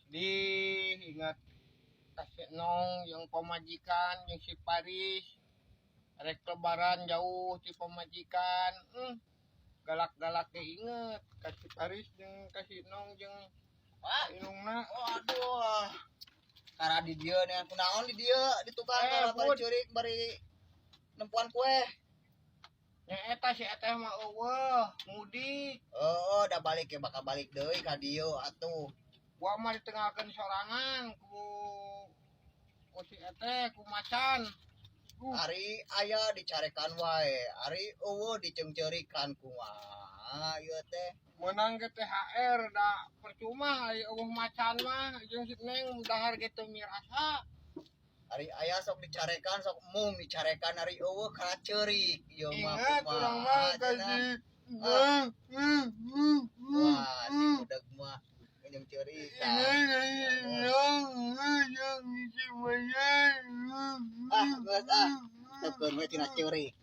Di ingat ka si Nong jeung pamajikan jeung si Paris rek lebaran jauh ti pamajikan, galak-galak ge inget ka si Paris jeung ka si Nong jeung Wah, indungna. Waduh. Kara di dieu nih, kunaon di dieu di tukang Eh, kara bari Bud. Ceurik bari nempuan kue. Nya eta si eteh mah euweuh mudik. Oh, udah balik ya, bakal balik deui ka dieu atuh. Gua mah ditinggalkeun sorangan ku ku si eteh, ku macan. Ari aya dicarekan wae, ari euweuh diceungceurikan, kumaha ieu teh? Menang ke THR da percuma ari euweuh macan mah jeung si Neng dahar ge teu mirasa. Ari aya sok dicarekan, sok mung dicarekan, ari euweuh kana ceurik ieu mah. Ingat kumaha urang mah ka cenah? Si Wah, si budak mah jeung ceurikan. Ah, geus ah. Teukeun we cenah ceurik.